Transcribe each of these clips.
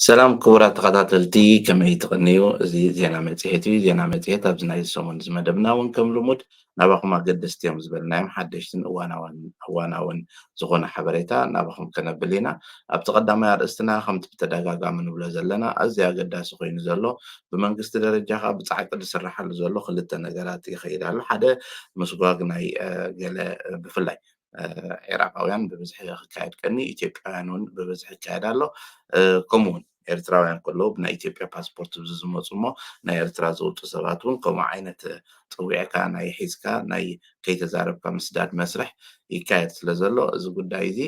ሰላም ክቡራት ተኸታተልቲ፣ ከመይ ትቕንዩ? እዚ ዜና መጽሔት እዩ። ዜና መጽሔት ኣብዚ ናይ ሰሙን እዚ መደብና እውን ከም ልሙድ ናባኹም ኣገደስቲ እዮም ዝበልናዮም ሓደሽትን እዋናውን-፣ እዋናውን ዝኾነ ሓበሬታ ናባኹም ከነብል ኢና። ኣብቲ ቀዳማይ ኣርእስትና ከምቲ ብተደጋጋሚ ንብሎ ዘለና ኣዝዩ ኣገዳሲ ኮይኑ ዘሎ ብመንግስቲ ደረጃ ከዓ ብጻዕቂ ዝስራሓሉ ዘሎ ክልተ ነገራት ይኸይድ ኣሎ። ሓደ ምስጓግ ናይ፣ እ፣ ገለ፣ እ፣ ብፍላይ እ፣ ዒራቃውያን ብብዝሒ ክካየድ ቀኒ፣ ኢትዮጵያውያን እውን ብብዝሒ ይካየድ ኣሎ። እ፣ ከምኡ እውን ኤርትራውያን ከለዉ ብናይ ኢትዮጵያ ፓስፖርት ብዚ ዝመፁ እሞ ናይ ኤርትራ ዝወፁ ሰባት እውን ከምኡ ዓይነት፣ እ፣ ፀዊዕካ ናይ ሒዝካ ናይ ከይተዛረብካ ምስዳድ መስርሕ ይካየድ ስለ ዘሎ እዚ ጉዳይ እዚ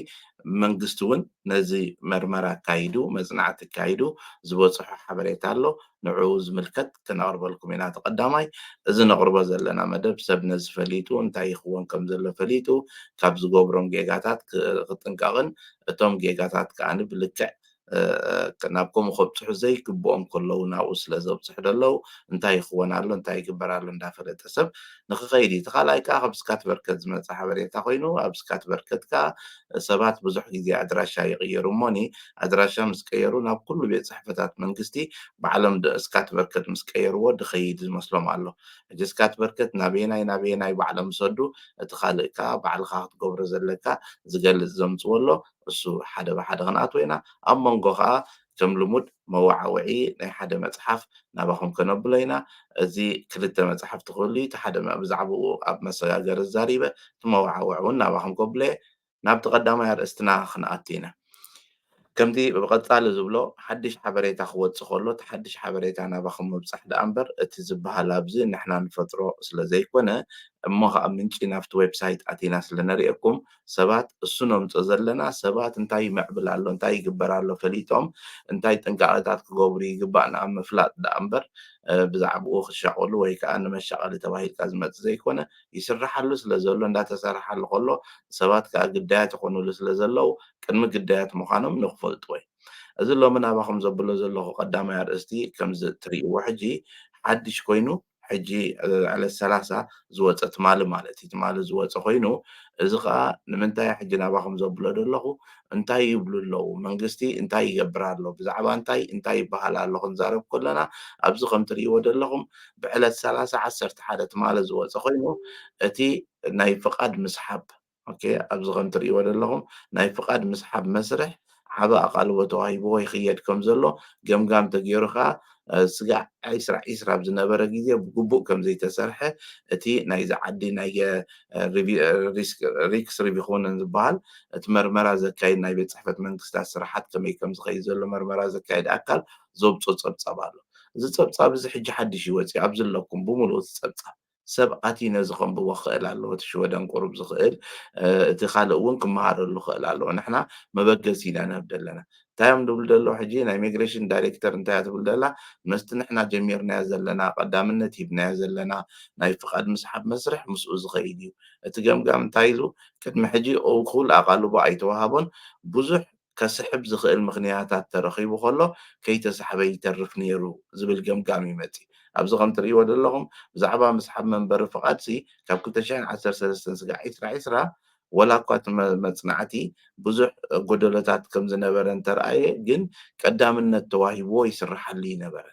መንግስቲ እውን ነዚ መርመራ ኣካይዱ መፅናዕቲ ኣካይዱ ዝበፅሖ ሓበሬታ ኣሎ። ንዕኡ ዝምልከት ከነቕርበልኩም ኢና። እቲ ቀዳማይ እዚ ነቕርቦ ዘለና መደብ ሰብ ነዚ ፈሊጡ እንታይ ይኽወን ከም ዘሎ ፈሊጡ ካብ ዝገብሮም ጌጋታት ክ-፣ ክጥንቀቕን እቶም ጌጋታት ከኣ ብልክዕ፣ እ፣ ናብ ከምኡ ከብጽሑ ዘይግብኦም ከለዉ ናብኡ ስለ ዘብጽሑ ዘለዉ እንታይ ይኽወን ኣሎ እንታይ ይግበር ኣሎ እንዳፈለጠ ሰብ ንኽኸይድ እዩ። እቲ ካልኣይ ከኣ ካብ ስካት በርከት ዝመጸ ሓበሬታ ኮይኑ ኣብ ስካት በርከት ከኣ ሰባት ብዙሕ ግዜ ኣድራሻ ይቕየሩ እሞኒ ኣድራሻ ምስ ቀየሩ ናብ ኩሉ ቤት ጽሕፈታት መንግስቲ ባዕሎም ድ-፣ ስካት በርከት ምስ ቀየርዎ ድኸይድ ዝመስሎም ኣሎ። ሕጂ ስካት በርከት ናበየናይ ናበየናይ ባዕሎም ዝሰዱ፣ እቲ ካልእ ከኣ ባዕልኻ ክትገብሮ ዘለካ ዝገልጽ ዘምጽዎ ኣሎ። እሱ ሓደ ብሓደ ክንኣትዎ ኢና። ኣብ መንጎ ከኣ ከም ልሙድ መወዓውዒ ናይ ሓደ መጽሓፍ ናባኹም ከነብሎ ኢና። እዚ ክልተ መጽሓፍቲ ክህሉ እዩ። እቲ ሓደ መ-፣ ብዛዕባኡ ኣብ መሰጋገሪ ዛሪበ፣ እቲ መወዓውዒ እውን ናባኹም ከብሎ እየ። ናብቲ ቀዳማይ ኣርእስትና ክንኣቱ ኢና። ከምቲ ብቐጻሊ ዝብሎ፣ ሓድሽ ሓበሬታ ክወጽእ ከሎ፣ እቲ ሓድሽ ሓበሬታ ናባኹም ምብጻሕ ደኣ እምበር፣ እቲ ዝበሃል ኣብዚ ንሕና ንፈጥሮ ስለ ዘይኮነ፣ እሞ ኸኣ ምንጪ ናብቲ ዌብሳይት ኣቲና ስለ ነርእየኩም፣ ሰባት እሱ ነምጽኦ ዘለና፣ ሰባት እንታይ ይምዕብል ኣሎ፣ እንታይ ይግበር ኣሎ ፈሊጦም፣ እንታይ ጥንቃቐታት ክገብሩ ይግባእ ንኣብ ምፍላጥ ደኣ እምበር፣ እ፣ ብዛዕባኡ ክሻቐሉ ወይ ከኣ ንመሻቐሊ ተባሂልካ ዝመጽእ ዘይኮነ፣ ይስርሓሉ ስለ ዘሎ፣ እንዳተሰርሓሉ ከሎ፣ ሰባት ከኣ ግዳያት ይኾኑሉ ስለ ዘለዉ፣ ቅድሚ ግዳያት ምዃኖም ንኽፈልጥዎ እዩ። እዚ ሎሚ ናባኹም ዘብሎ ዘለኹ ቀዳማይ ኣርእስቲ፣ ከምዚ እትርእይዎ ሕጂ ሓድሽ ኮይኑ፣ ሕጂ፣ እ፣ ዕለት ሰላሳ ዝወጸ ትማሊ ማለት እዩ። ትማሊ ዝወጸ ኮይኑ፣ እዚ ኸኣ ንምንታይ ሕጂ ናባኹም ዘብሎ ዘለኹ፣ እንታይ ይብሉ ኣለዉ? መንግስቲ እንታይ ይገብር ኣሎ? ብዛዕባ እንታይ፣ እንታይ ይበሃል ኣሎ? ክንዛረብ ከለና፣ ኣብዚ ከም ትርእይዎ ዘለኹም፣ ብዕለት ሰላሳ ዓሰርተ ሓደ ትማሊ ዝወጸ ኮይኑ፣ እቲ ናይ ፍቓድ ምስሓብ፣ ኦኬ፣ ኣብዚ ከም ትርእይዎ ዘለኹም፣ ናይ ፍቓድ ምስሓብ መስርሕ ዓቢ ኣቓልቦ ተዋሂብዎ ይኽየድ ከም ዘሎ ገምጋም ተገይሩ ከኣ፣ እ፣ ስጋዕ ዒስራ ዒስራ ኣብ ዝነበረ ግዜ ብግቡእ ከም ዘይተሰርሐ፣ እቲ ናይዚ ዓዲ ናይ፣ እ፣ ሪቪ-፣ እ፣ ሪስክ፣ ሪክስ ሪቪ ክውንን ዝበሃል፣ እቲ መርመራ ዘካይድ ናይ ቤት ጽሕፈት መንግስታት ስራሓት ከመይ ከም ዝኸይድ ዘሎ መርመራ ዘካይድ ኣካል ዘውጽኦ ጸብጻብ ኣሎ። እዚ ጸብጻብ እዚ ሕጂ ሓድሽ እዩ ወጺኡ፣ ኣብዚ ኣለኩም ብምሉኡ እቲ ጸብጻብ። ሰብ ኣትዩ ነዚ ከንብቦ ክኽእል ኣለዎ፣ እቲ ሽወደን ቁሩብ ዝኽእል፣ እ፣ እቲ ካልእ እውን ክመሃረሉ ክኽእል ኣለዎ። ንሕና መበገሲ ኢና ንህብ ዘለና። እንታይ እዮም ዝብሉ ዘለዉ ሕጂ? ናይ ኢሚግሬሽን ዳይሬክተር እንታይ እያ ትብል ዘላ? ምስቲ ንሕና ጀሚርናዮ ዘለና፣ ቀዳምነት ሂብናዮ ዘለና ናይ ፍቓድ ምስሓብ መስርሕ ምስኡ ዝኸይድ እዩ። እቲ ገምጋም እንታይ ኢሉ? ቅድሚ ሕጂ ኦ-፣ እኹል ኣቓልቦ ኣይተዋሃቦን። ብዙሕ ከስሕብ ዝኽእል ምኽንያታት ተረኺቡ ከሎ፣ ከይተሳሕበ ይተርፍ ነይሩ ዝብል ገምጋም ይመጽእ። ኣብዚ ከም ትርእይዎ ዘለኹም፣ ብዛዕባ ምስሓብ መንበሪ ፍቓድሲ፣ ካብ ክልተ ሽሕን ዓሰርተ ሰለስተን ስጋዕ ዒስራ ዒስራ፣ ወላ እኳ እቲ መ-፣ መጽናዕቲ ብዙሕ ጎደሎታት ከም ዝነበረ እንተረኣየ፣ ግን ቀዳምነት ተዋሂብዎ ይስርሓሉ ይነበረ።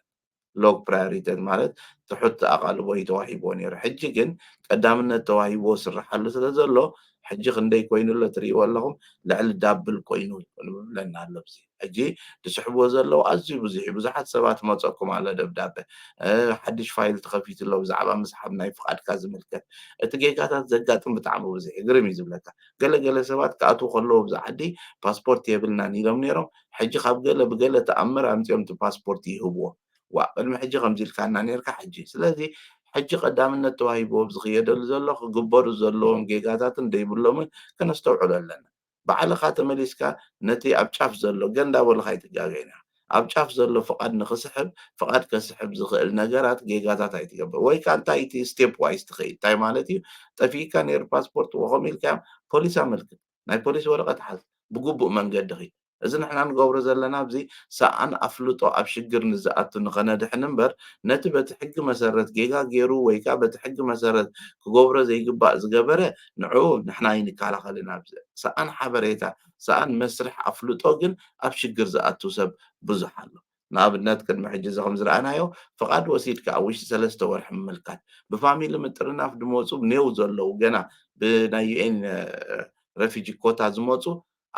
ሎው ፕራዮሪቲ ማለት ትሑት ኣቓልቦ እዩ ተዋሂብዎ ነይሩ። ሕጂ ግን ቀዳምነት ተዋሂብዎ ዝስርሓሉ ስለ ዘሎ፣ ሕጂ ክንደይ ኮይኑ ኣሎ ትርእይዎ ኣለኹም፣ ልዕሊ ዳብል ኮይኑ ይብለና ኣሎ። ኣብዚ ሕጂ ዝስሕብዎ ዘለዉ ኣዝዩ ብዙሕ እዩ። ብዙሓት ሰባት መጸኩም ኣሎ ደብዳበ፣ እ፣ ሓድሽ ፋይል ተኸፊቱ ኣሎ ብዛዕባ ምስሓብ ናይ ፍቓድካ ዝምልከት። እቲ ጌጋታት ዘጋጥም ብጣዕሚ ብዙሕ እዩ። ግርም እዩ ዝብለካ። ገለ ገለ ሰባት ክኣትዉ ከለዉ ኣብዚ ዓዲ ፓስፖርት የብልናን ኢሎም ነይሮም። ሕጂ ካብ ገለ ብገለ ተኣምር ኣምጺኦም እቲ ፓስፖርት ይህብዎ። ዋእ፣ ቅድሚ ሕጂ ከምዚ ኢልካና ኔርካ ሕጂ። ስለዚ ሕጂ ቀዳምነት ተዋሂብዎ ኣብ ዝኽየደሉ ዘሎ ክግበሩ ዘለዎም ጌጋታትን ዘይብሎምን ከነስተውዕሎ ኣለና። ባዕልኻ ተመሊስካ ነቲ ኣብ ጫፍ ዘሎ ገንዳ በሉኻ ኣይትጋገ ኢና። ኣብ ጫፍ ዘሎ ፍቓድ ንኽስሕብ፣ ፍቓድ ከስሕብ ዝኽእል ነገራት ጌጋታት ኣይትገብር። ወይ ከኣ እንታይ እቲ ስቴፕ ዋይዝ ትኸይድ። እንታይ ማለት እዩ? ጠፊእካ ነይሩ ፓስፖርት ወኸም ኢልካዮም ፖሊስ ኣመልክት። ናይ ፖሊስ ወረቐት ሓዝ። ብግቡእ መንገዲ ኺድ። እዚ ንሕና ንገብሮ ዘለና ኣብዚ ሰኣን ኣፍልጦ ኣብ ሽግር ንዝኣቱ ንኸነድሕን እምበር፣ ነቲ በቲ ሕጊ መሰረት ጌጋ ገይሩ ወይ ከኣ በቲ ሕጊ መሰረት ክገብሮ ዘይግባእ ዝገበረ ንዕኡ ንሕና ኣይንከላኸልን። ኣብዚ ሰኣን ሓበሬታ፣ ሰኣን መስርሕ ኣፍልጦ ግን ኣብ ሽግር ዝኣቱ ሰብ ብዙሕ ኣሎ። ንኣብነት ቅድሚ ሕጂ እዚ ከም ዝረኣናዮ ፍቓድ ወሲድካ ኣብ ውሽጢ ሰለስተ ወርሒ ምምልካት፣ ብፋሚሊ ምጥርናፍ ዝመፁ ኔው ዘለዉ ገና ብናይ ዩ ኤን ረፊጂ ኮታ ዝመፁ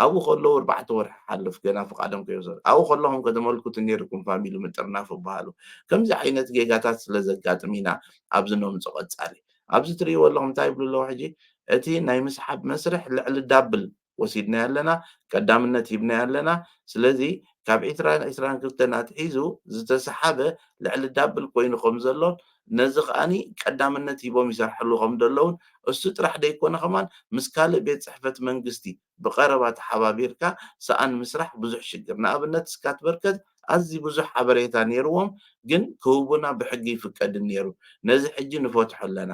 ኣብኡ ከለዉ ኣርባዕተ ወርሒ ሓልፍ ገና ፍቓዶም ከይወሰዱ ኣብኡ ከለኹም ከተመልክቱ ነይርኩም ፋሚሊ ምጥርናፍ ይበሃሉ። ከምዚ ዓይነት ጌጋታት ስለ ዘጋጥም ኢና ኣብዚ ነምፅኦ ቀፃሊ። ኣብዚ ትርእይዎ ኣለኹም እንታይ ይብሉ ኣለዉ ሕጂ እቲ ናይ ምስሓብ መስርሕ ልዕሊ ዳብል ወሲድናዮ ኣለና፣ ቀዳምነት ሂብናዮ ኣለና። ስለዚ ካብ ዕስራን ዕስራን ክልተን ኣትሒዙ ዝተሰሓበ ልዕሊ ዳብል ኮይኑ ከም ዘሎን ነዚ ከኣኒ ቀዳምነት ሂቦም ይሰርሕሉ ከም ዘለውን እሱ ጥራሕ ደይኮነ ከማን ምስ ካልእ ቤት ጽሕፈት መንግስቲ ብቐረባ ተሓባቢርካ ሰኣን ምስራሕ ብዙሕ ሽግር። ንኣብነት ስካት በርከት ኣዝዩ ብዙሕ ሓበሬታ ነይርዎም፣ ግን ክህቡና ብሕጊ ይፍቀድን ነይሩ። ነዚ ሕጂ ንፈትሖ ኣለና።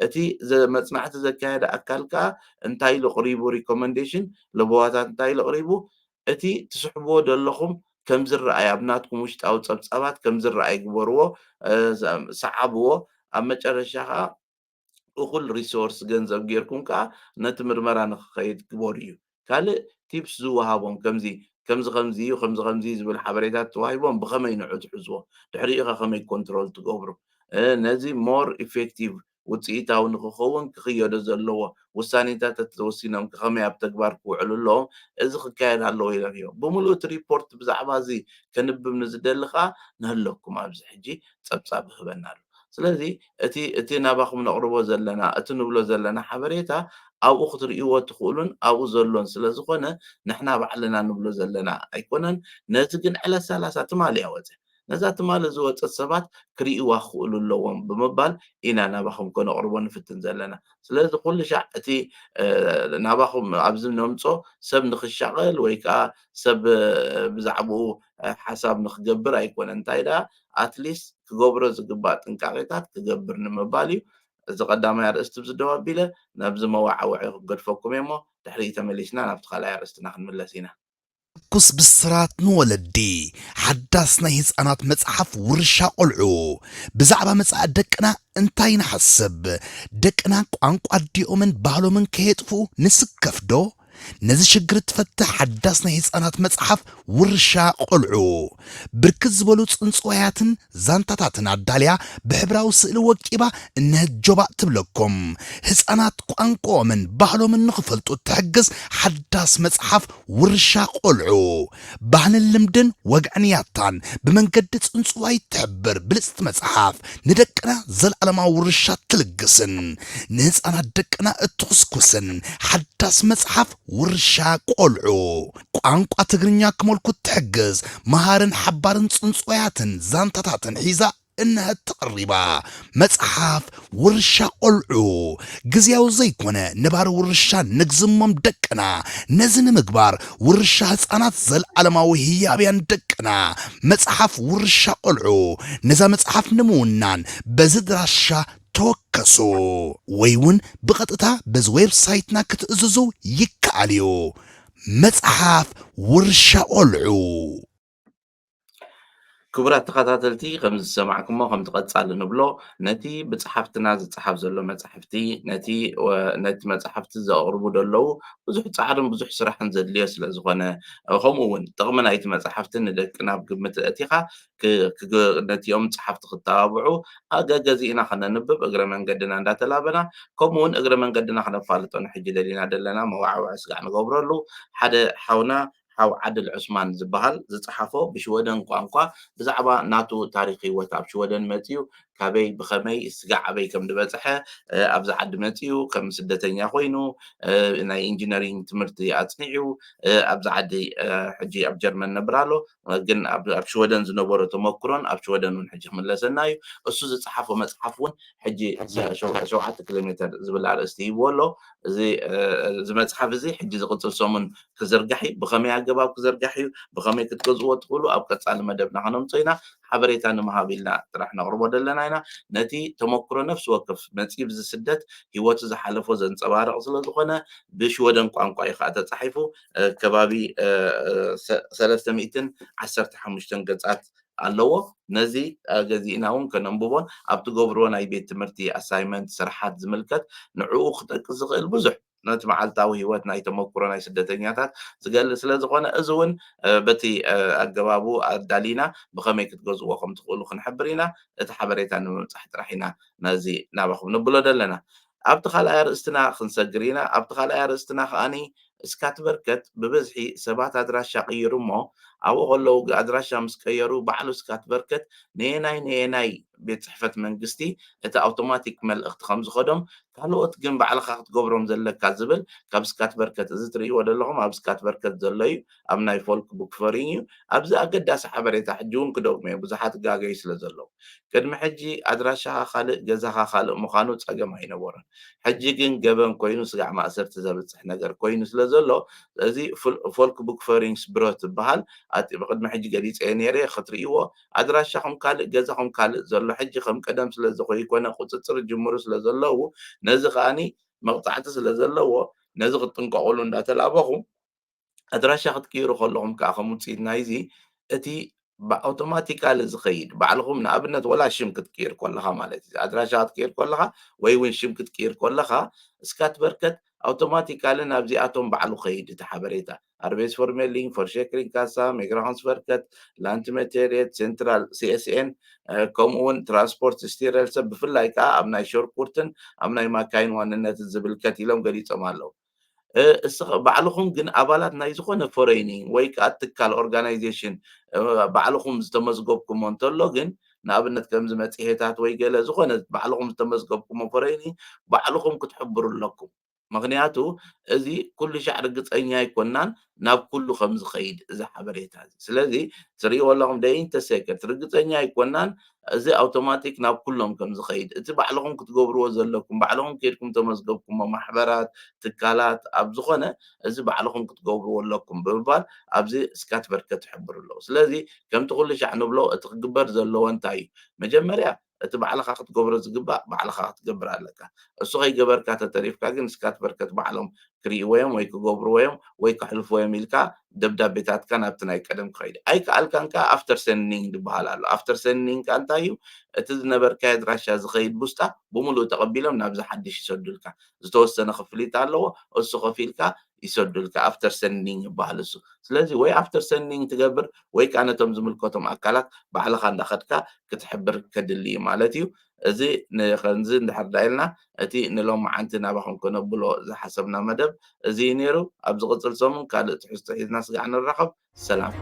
እቲ ዘ- መጽናዕቲ ዘካየደ ኣካል ከኣ እንታይ ኢሉ ኣቕሪቡ ሪኮመንዴሽን ለበዋታት እንታይ ኢሉ ኣቕሪቡ እቲ ትስሕብዎ ዘለኹም ከም ዝረኣይ ኣብ ናትኩም ውሽጣዊ ጸብጻባት ከም ዝረኣይ ግበርዎ፣ እ፣ ሰ- ሰዓብዎ። ኣብ መጨረሻ ከኣ እኹል ሪሶርስ ገንዘብ ጌርኩም ከኣ ነቲ ምርመራ ንክኸይድ ግበሩ እዩ። ካልእ ቲፕስ ዝወሃቦም ከምዚ ከምዚ ከምዚ እዩ ከምዚ ከምዚ እዩ ዝብል ሓበሬታት ተዋሂቦም ብኸመይ ንዑ ትሕዝዎ ድሕሪኡ ከ ከመይ ኮንትሮል ትገብሩ እ፣ ነዚ ሞር ኢፌክቲቭ ውፅኢታዊ ንክኸውን ክኽየዶ ዘለዎ ውሳኔታት ተወሲኖም ከ ከመይ ኣብ ተግባር ክውዕሉ ኣለዎም እዚ ክካየድ ኣለዎ ኢሎም እዮም ብምሉእ እቲ ሪፖርት ብዛዕባ እዚ ከንብብ ንዝደሊ ከዓ ንህለኩም ኣብዚ ሕጂ ፀብፃብ ይህበና ኣሎ ስለዚ እቲ እቲ ናባኹም ነቕርቦ ዘለና እቲ ንብሎ ዘለና ሓበሬታ ኣብኡ ክትርእይዎ ትኽእሉን ኣብኡ ዘሎን ስለ ዝኾነ ንሕና ባዕልና ንብሎ ዘለና ኣይኮነን። ነቲ ግን ዕለት ሰላሳ ትማሊ እያ ወፀ ነዛ ትማሊ ዝወፀት ሰባት ክርእይዋ ክኽእሉ ኣለዎም ብምባል ኢና ናባኹም ከነቕርቦ ንፍትን ዘለና። ስለዚ ኩሉ ሻዕ እቲ ናባኹም ኣብዚ ነምፆ ሰብ ንክሻቐል ወይ ከዓ ሰብ ብዛዕባኡ ሓሳብ ንክገብር ኣይኮነን። እንታይ ደኣ ኣትሊስት ክገብሮ ዝግባእ ጥንቃቄታት ክገብር ንምባል እዩ። እዚ ቀዳማይ ኣርእስቲ ብዚ ደው ኣቢለ ናብዚ መዋዓውዒ ክገድፈኩም እየ እሞ ድሕሪኡ ተመሊስና ናብቲ ካልኣይ ኣርእስትና ክንምለስ ኢና። ትኩስ ብስራት ንወለዲ ሓዳስ ናይ ህፃናት መፅሓፍ ውርሻ ቆልዑ ብዛዕባ መፃኢ ደቅና እንታይ ንሓስብ ደቅና ቋንቋ ኣዲኦምን ባህሎምን ከየጥፍኡ ንስከፍ ዶ ነዚ ሽግር እትፈትሕ ሓዳስ ናይ ህፃናት መፅሓፍ ውርሻ ቆልዑ ብርክት ዝበሉ ፅንፅዋያትን ዛንታታትን ኣዳልያ ብሕብራዊ ስእሊ ወቂባ እነሀት ጆባእ ትብለኩም ህፃናት ቋንቋኦምን ባህሎምን ንኽፈልጡ እትሕግዝ ሓዳስ መፅሓፍ ውርሻ ቆልዑ ባህልን ልምድን ወግዕን ያታን ብመንገዲ ፅንፅዋይ እትሕብር ብልፅቲ መፅሓፍ ንደቅና ዘለዓለማዊ ውርሻ ትልግስን ንህፃናት ደቅና እትኹስኩስን ሓዳስ መፅሓፍ ውርሻ ቆልዑ ቋንቋ ትግርኛ ክመልኩ እትሕግዝ መሃርን ሓባርን ፅንፅዋያትን ዛንታታትን ሒዛ እነሀት ተቐሪባ። መፅሓፍ ውርሻ ቆልዑ ግዝያዊ ዘይኮነ ነባሪ ውርሻ ንግዝሞም ደቅና ነዚ ንምግባር ውርሻ ህፃናት ዘለዓለማዊ ህያብያን ደቅና መፅሓፍ ውርሻ ቆልዑ ነዛ መፅሓፍ ንምውናን በዚ ድራሻ ተወከሱ ወይ እውን ብቐጥታ በዚ ዌብሳይትና ክትእዝዙ ይከኣል እዩ። መፅሓፍ ውርሻ ቆልዑ ክቡራት ተኸታተልቲ ከም ዝሰማዕኩሞ ከም ትቐጻሊ ንብሎ ነቲ ብጸሓፍትና ዝጸሓፍ ዘሎ መጻሕፍቲ ነቲ ነቲ መጻሕፍቲ ዘቕርቡ ዘለዉ ብዙሕ ጻዕርን ብዙሕ ስራሕን ዘድልዮ ስለ ዝኾነ ከምኡ እውን ጥቕሚ ናይቲ መጻሕፍቲ ንደቅና ኣብ ግምት ኣእቲኻ ነቲኦም ጸሓፍቲ ክተባብዑ ኣገገዚእና ከነንብብ እግረ መንገድና እንዳተላበና ከምኡ እውን እግረ መንገድና ክነፋልጦ ንሕጂ ደሊና ዘለና መዋዕውዒ ስጋዕ ንገብረሉ ሓደ ሓውና ሓው ዓድል ዑስማን ዝበሃል ዝጸሓፎ ብሽወደን ቋንቋ ብዛዕባ ናቱ ታሪኽ ህይወት ኣብ ሽወደን መጺኡ ካበይ ብኸመይ ስጋዕ ኣበይ ከም ዝበጽሐ ኣብዚ ዓዲ መጺኡ ከም ስደተኛ ኮይኑ ናይ ኢንጂነሪንግ ትምህርቲ ኣጽኒዑ ኣብዚ ዓዲ ሕጂ ኣብ ጀርመን ነብር ኣሎ ግን ኣብ ሽወደን ዝነበሮ ተመክሮን ኣብ ሽወደን እውን ሕጂ ክምለሰና እዩ እሱ ዝጸሓፎ መጽሓፍ እውን ሕጂ ሸውዓተ ኪሎ ሜትር ዝብል ኣርእስቲ ሂብዎ ኣሎ እዚ መጽሓፍ እዚ ሕጂ ዝቕጽል ሰሙን ክዝርጋሕ እዩ ብኸመይ ኣገባብ ክዘርጋሕ እዩ። ብኸመይ ክትገዝእዎ ትኽእሉ ኣብ ቀጻሊ መደብና ከነምጾ ኢና። ሓበሬታ ንምሃብ ኢልና ጥራሕ ነቕርቦ ዘለና ኢና። ነቲ ተመክሮ ነፍሲ ወከፍ መጺእ ብዚ ስደት ህይወቱ ዝሓለፎ ዘንጸባርቕ ስለ ዝኾነ ብሽወደን ቋንቋ እዩ ከዓ ተጻሒፉ። ከባቢ ሰለስተ ሚእትን ዓሰርተ ሓሙሽተን ገጻት ኣለዎ። ነዚ ገዚእና እውን ከነንብቦን ኣብ ትገብርዎ ናይ ቤት ትምህርቲ ኣሳይመንት ስራሓት ዝምልከት ንዕኡ ክጠቅስ ዝኽእል ብዙሕ ነቲ መዓልታዊ ህይወት ናይ ተመክሮ ናይ ስደተኛታት ዝገልጽ ስለ ዝኾነ እዚ እውን በቲ ኣገባቡ ኣዳሊና ብኸመይ ክትገዝእዎ ከም ትኽእሉ ክንሕብር ኢና። እቲ ሓበሬታ ንምብጻሕ ጥራሕ ኢና ነዚ ናባኹም ነብሎ ዘለና። ኣብቲ ካልኣይ ኣርእስትና ክንሰግር ኢና። ኣብቲ ካልኣይ ኣርእስትና ከኣኒ ስካትበርከት ብብዝሒ ሰባት ኣድራሻ ቅይሩ እሞ ኣብኡ ከለዉ ኣድራሻ ምስ ቀየሩ ባዕሉ ስካትበርከት ነየናይ ነየናይ ቤት ጽሕፈት መንግስቲ እቲ ኣውቶማቲክ መልእኽቲ ከም ዝኸዶም ካልኦት ግን ባዕልኻ ክትገብሮም ዘለካ ዝብል ካብ ስካትበርከት እዚ ትርእይዎ ዘለኹም ኣብ ስካትበርከት ዘሎ እዩ። ኣብ ናይ ፎልክ ቡክፈሪንግ እዩ። ኣብዚ ኣገዳሲ ሓበሬታ ሕጂ እውን ክደግሞ እየ ብዙሓት ጋገዩ ስለ ዘለዉ። ቅድሚ ሕጂ ኣድራሻኻ ካልእ ገዛኻ ካልእ ምዃኑ ጸገም ኣይነበሮን። ሕጂ ግን ገበን ኮይኑ ስጋዕ ማእሰርቲ ዘብጽሕ ነገር ኮይኑ ስለ ዘሎ እዚ ፎልክ ቡክፈሪንግስ ብሮ ትበሃል ኣጢ ቅድሚ ሕጂ ገሊጸ እየ ነይረ ክትርእይዎ ኣድራሻኹም ካልእ ገዛኹም ካልእ ዘሎ ሕጂ ከም ቀደም ስለ ዝኾይኮነ ቁጽጽር ጅምሩ ስለ ዘለዉ ነዚ ከኣኒ መቕጻዕቲ ስለ ዘለዎ ነዚ ክትጥንቀቑሉ እንዳተላበኹ ኣድራሻ ክትቅይሩ ከለኹም ከዓ ከም ውፅኢት ናይዚ እቲ ብኣውቶማቲካሊ ዝኸይድ ባዕልኹም ንኣብነት ወላ ሽም ክትቅይር ከለኻ ማለት እዩ ኣድራሻ ክትቅይር ከለኻ ወይ እውን ሽም ክትቅይር ከለኻ ስካትበርከት ኣውቶማቲካሊ ናብዚኣቶም ባዕሉ ከይድ እቲ ሓበሬታ ኣርቤስ ፎርሜሊንግ ፎርሼክሪንግ ካሳ ሜግራሃንስበርከት ላንትመቴርየት ሴንትራል ሲኤስኤን ከምኡ እውን ትራንስፖርት ስቲረል ሰብ ብፍላይ ከዓ ኣብ ናይ ሸርኩርትን ኣብ ናይ ማካይን ዋንነትን ዝብልከት ኢሎም ገሊፆም ኣለዉ። ባዕልኹም ግን ኣባላት ናይ ዝኾነ ፎረይኒ ወይ ከዓ ትካል ኦርጋናይዜሽን ባዕልኹም ዝተመዝገብኩሞ እንተሎ ግን ንኣብነት ከምዚ መፅሄታት ወይ ገለ ዝኾነ ባዕልኹም ዝተመዝገብኩሞ ፎረይኒ ባዕልኹም ክትሕብሩ ኣለኩም። ምክንያቱ እዚ ኩሉ ሻዕ ርግፀኛ ኣይኮናን ናብ ኩሉ ከም ዝኸይድ እዚ ሓበሬታ እዚ ስለዚ ትርእይዎ ኣለኹም ደይንተሰከት ርግፀኛ ኣይኮናን እዚ ኣውቶማቲክ ናብ ኩሎም ከም ዝኸይድ እቲ ባዕልኹም ክትገብርዎ ዘለኩም ባዕልኹም ከድኩም ተመዝገብኩሞ ማሕበራት ትካላት ኣብ ዝኾነ እዚ ባዕልኹም ክትገብርዎ ኣለኩም ብምባል ኣብዚ ስካትበርከት ይሕብሩ ኣለዉ ስለዚ ከምቲ ኩሉ ሻዕ ንብሎ እቲ ክግበር ዘለዎ እንታይ እዩ መጀመርያ እቲ ባዕልኻ ክትገብሮ ዝግባእ ባዕልኻ ክትገብር ኣለካ እሱ ከይገበርካ ተተሪፍካ ግን ስካትበርከት ባዕሎም ክርእይዎ እዮም ወይ ክገብርዎ እዮም ወይ ከሕልፍዎ እዮም ኢልካ ደብዳቤታትካ ናብቲ ናይ ቀደም ክኸይድ ኣይከኣልካን ከዓ ኣፍተር ሰኒንግ ዝበሃል ኣሎ ኣፍተር ሰኒንግ ከዓ እንታይ እዩ እቲ ዝነበርካዮ ኣድራሻ ዝኸይድ ቡስታ ብምሉእ ተቐቢሎም ናብዚ ሓድሽ ይሰዱልካ ዝተወሰነ ክፍሊት ኣለዎ እሱ ከፊልካ ይሰዱልካ ኣፍተር ሰኒንግ ይበሃል እሱ ስለዚ ወይ ኣፍተር ሰኒንግ ትገብር ወይ ከዓ ነቶም ዝምልከቶም ኣካላት ባዕልኻ እንዳኸድካ ክትሕብር ከድሊ እዩ ማለት እዩ እዚ ንከንዚ እንድሕር ዳኢልና እቲ ንሎማዓንቲ ናባኹም ከነብሎ ዝሓሰብና መደብ እዚ እዩ ነይሩ ኣብ ዝቕፅል ሰሙን ካልእ ትሕዝቶ ሒዝና ስጋዕ ንራኸብ ሰላም